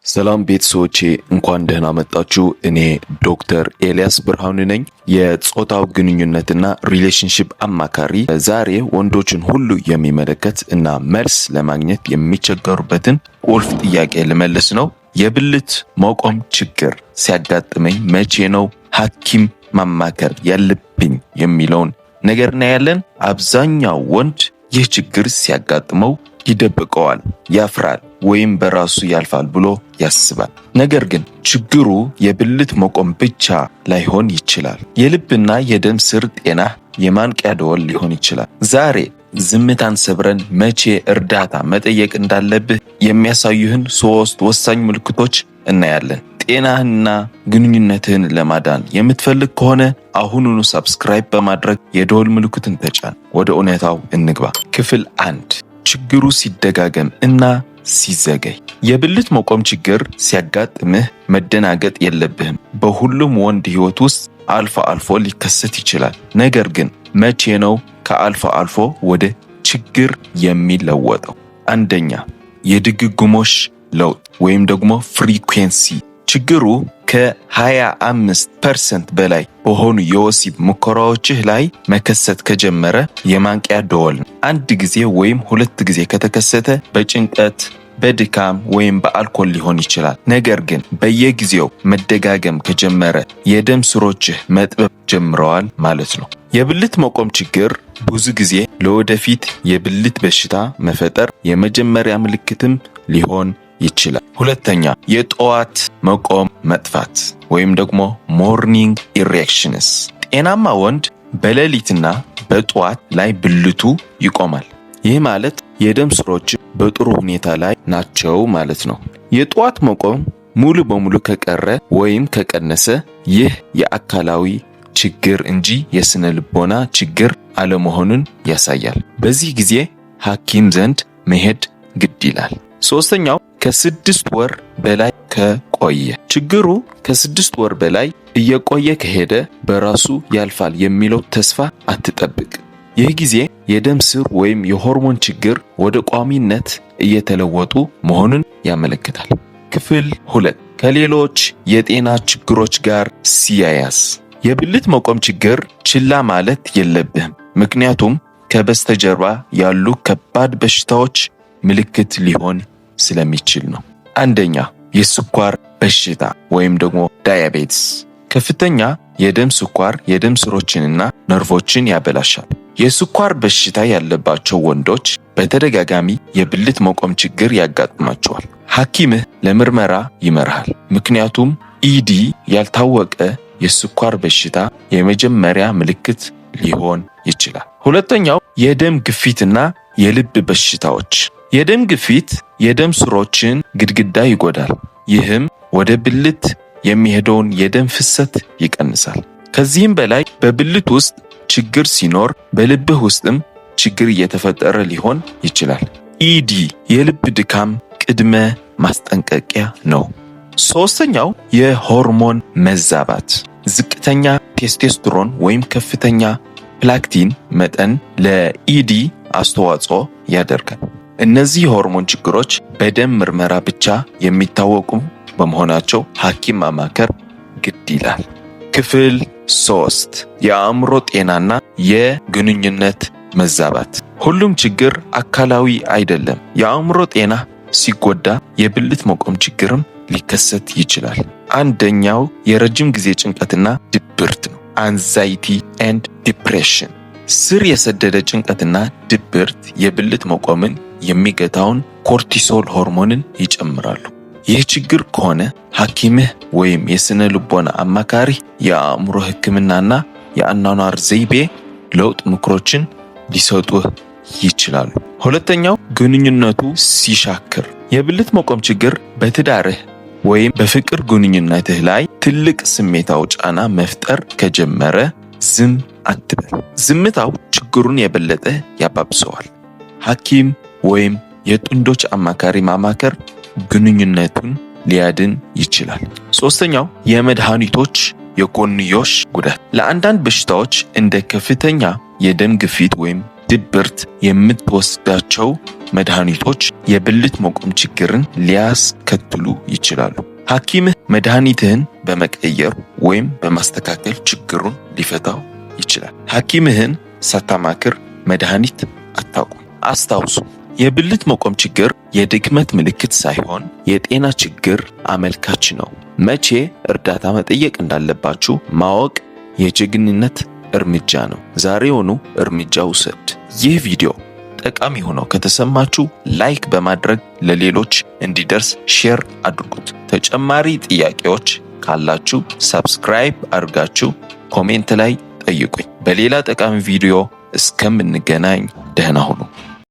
ሰላም ቤተሰቦቼ፣ እንኳን ደህና መጣችሁ። እኔ ዶክተር ኤልያስ ብርሃኑ ነኝ፣ የጾታው ግንኙነትና relationship አማካሪ። ዛሬ ወንዶችን ሁሉ የሚመለከት እና መልስ ለማግኘት የሚቸገሩበትን ቁልፍ ጥያቄ ልመልስ ነው። የብልት መቆም ችግር ሲያጋጥመኝ መቼ ነው ሐኪም ማማከር ያለብኝ የሚለውን ነገር እናያለን። አብዛኛው ወንድ ይህ ችግር ሲያጋጥመው ይደብቀዋል፣ ያፍራል ወይም በራሱ ያልፋል ብሎ ያስባል። ነገር ግን ችግሩ የብልት መቆም ብቻ ላይሆን ይችላል። የልብና የደም ስር ጤና የማንቂያ ደወል ሊሆን ይችላል። ዛሬ ዝምታን ሰብረን መቼ እርዳታ መጠየቅ እንዳለብህ የሚያሳዩህን ሶስት ወሳኝ ምልክቶች እናያለን። ጤናህንና ግንኙነትህን ለማዳን የምትፈልግ ከሆነ አሁኑኑ subscribe በማድረግ የደወል ምልክቱን ተጫን። ወደ እውነታው እንግባ። ክፍል 1፣ ችግሩ ሲደጋገም እና ሲዘገይ። የብልት መቆም ችግር ሲያጋጥምህ መደናገጥ የለብህም። በሁሉም ወንድ ሕይወት ውስጥ አልፎ አልፎ ሊከሰት ይችላል። ነገር ግን መቼ ነው ከአልፎ አልፎ ወደ ችግር የሚለወጠው? አንደኛ፣ የድግግሞሽ ለውጥ ወይም ደግሞ frequency። ችግሩ ከ25% በላይ በሆኑ የወሲብ ሙከራዎችህ ላይ መከሰት ከጀመረ የማንቂያ ደወል ነው። አንድ ጊዜ ወይም ሁለት ጊዜ ከተከሰተ በጭንቀት፣ በድካም ወይም በአልኮል ሊሆን ይችላል። ነገር ግን በየጊዜው መደጋገም ከጀመረ የደም ስሮችህ መጥበብ ጀምረዋል ማለት ነው። የብልት መቆም ችግር ብዙ ጊዜ ለወደፊት የብልት በሽታ መፈጠር የመጀመሪያ ምልክትም ሊሆን ይችላል። ሁለተኛ፣ የጠዋት መቆም መጥፋት ወይም ደግሞ morning erections። ጤናማ ወንድ በሌሊትና በጠዋት ላይ ብልቱ ይቆማል። ይህ ማለት የደም ስሮች በጥሩ ሁኔታ ላይ ናቸው ማለት ነው። የጠዋት መቆም ሙሉ በሙሉ ከቀረ ወይም ከቀነሰ ይህ የአካላዊ ችግር እንጂ የስነ ልቦና ችግር አለመሆኑን ያሳያል። በዚህ ጊዜ ሐኪም ዘንድ መሄድ ግድ ይላል። ሶስተኛው፣ ከ6 ወር በላይ ከቆየ። ችግሩ ከ6 ወር በላይ እየቆየ ከሄደ በራሱ ያልፋል የሚለው ተስፋ አትጠብቅ። ይህ ጊዜ የደም ስር ወይም የሆርሞን ችግር ወደ ቋሚነት እየተለወጡ መሆኑን ያመለክታል። ክፍል 2፣ ከሌሎች የጤና ችግሮች ጋር ሲያያዝ። የብልት መቆም ችግር ችላ ማለት የለብህም፣ ምክንያቱም ከበስተጀርባ ያሉ ከባድ በሽታዎች ምልክት ሊሆን ስለሚችል ነው። አንደኛ፣ የስኳር በሽታ ወይም ደግሞ diabetes። ከፍተኛ የደም ስኳር የደም ስሮችንና ነርቮችን ያበላሻል። የስኳር በሽታ ያለባቸው ወንዶች በተደጋጋሚ የብልት መቆም ችግር ያጋጥማቸዋል። ሐኪምህ ለምርመራ ይመርሃል። ምክንያቱም ED ያልታወቀ የስኳር በሽታ የመጀመሪያ ምልክት ሊሆን ይችላል። ሁለተኛው፣ የደም ግፊትና የልብ በሽታዎች። የደም ግፊት የደም ስሮችን ግድግዳ ይጎዳል። ይህም ወደ ብልት የሚሄደውን የደም ፍሰት ይቀንሳል። ከዚህም በላይ በብልት ውስጥ ችግር ሲኖር በልብህ ውስጥም ችግር እየተፈጠረ ሊሆን ይችላል። ED የልብ ድካም ቅድመ ማስጠንቀቂያ ነው። ሶስተኛው፣ የሆርሞን መዛባት። ዝቅተኛ ቴስቴስትሮን ወይም ከፍተኛ prolactin መጠን ለ ED አስተዋጽኦ ያደርጋል። እነዚህ የሆርሞን ችግሮች በደም ምርመራ ብቻ የሚታወቁ በመሆናቸው ሐኪም ማማከር ግድ ይላል። ክፍል 3፣ የአእምሮ ጤናና የግንኙነት መዛባት። ሁሉም ችግር አካላዊ አይደለም። የአእምሮ ጤና ሲጎዳ የብልት መቆም ችግርም ሊከሰት ይችላል። አንደኛው የረጅም ጊዜ ጭንቀትና ድብርት ነው። Anxiety and depression። ስር የሰደደ ጭንቀትና ድብርት የብልት መቆምን የሚገታውን cortisol ሆርሞንን ይጨምራሉ። ይህ ችግር ከሆነ ሐኪምህ ወይም የስነ ልቦና አማካሪ የአእምሮ ሕክምናና የአኗኗር ዘይቤ ለውጥ ምክሮችን ሊሰጡህ ይችላሉ። ሁለተኛው፣ ግንኙነቱ ሲሻክር። የብልት መቆም ችግር በትዳርህ ወይም በፍቅር ግንኙነትህ ላይ ትልቅ ስሜታዊ ጫና መፍጠር ከጀመረ ዝም አትበል። ዝምታው ችግሩን የበለጠ ያባብሰዋል። ሐኪም ወይም የጥንዶች አማካሪ ማማከር ግንኙነቱን ሊያድን ይችላል። ሶስተኛው፣ የመድኃኒቶች የጎንዮሽ ጉዳት። ለአንዳንድ በሽታዎች እንደ ከፍተኛ የደም ግፊት ወይም ድብርት የምትወስዳቸው መድኃኒቶች የብልት መቆም ችግርን ሊያስከትሉ ይችላሉ። ሐኪምህ መድኃኒትህን በመቀየር ወይም በማስተካከል ችግሩን ሊፈታው ይችላል። ሐኪምህን ሳታማክር መድኃኒት አታቁም። አስታውሱ፣ የብልት መቆም ችግር የድክመት ምልክት ሳይሆን የጤና ችግር አመልካች ነው። መቼ እርዳታ መጠየቅ እንዳለባችሁ ማወቅ የጀግንነት እርምጃ ነው። ዛሬውኑ እርምጃ ውሰድ። ይህ ቪዲዮ ጠቃሚ ሆኖ ከተሰማችሁ like በማድረግ ለሌሎች እንዲደርስ share አድርጉት። ተጨማሪ ጥያቄዎች ካላችሁ subscribe አድርጋችሁ comment ላይ ጠይቁኝ። በሌላ ጠቃሚ ቪዲዮ እስከምንገናኝ ደህና ሁኑ።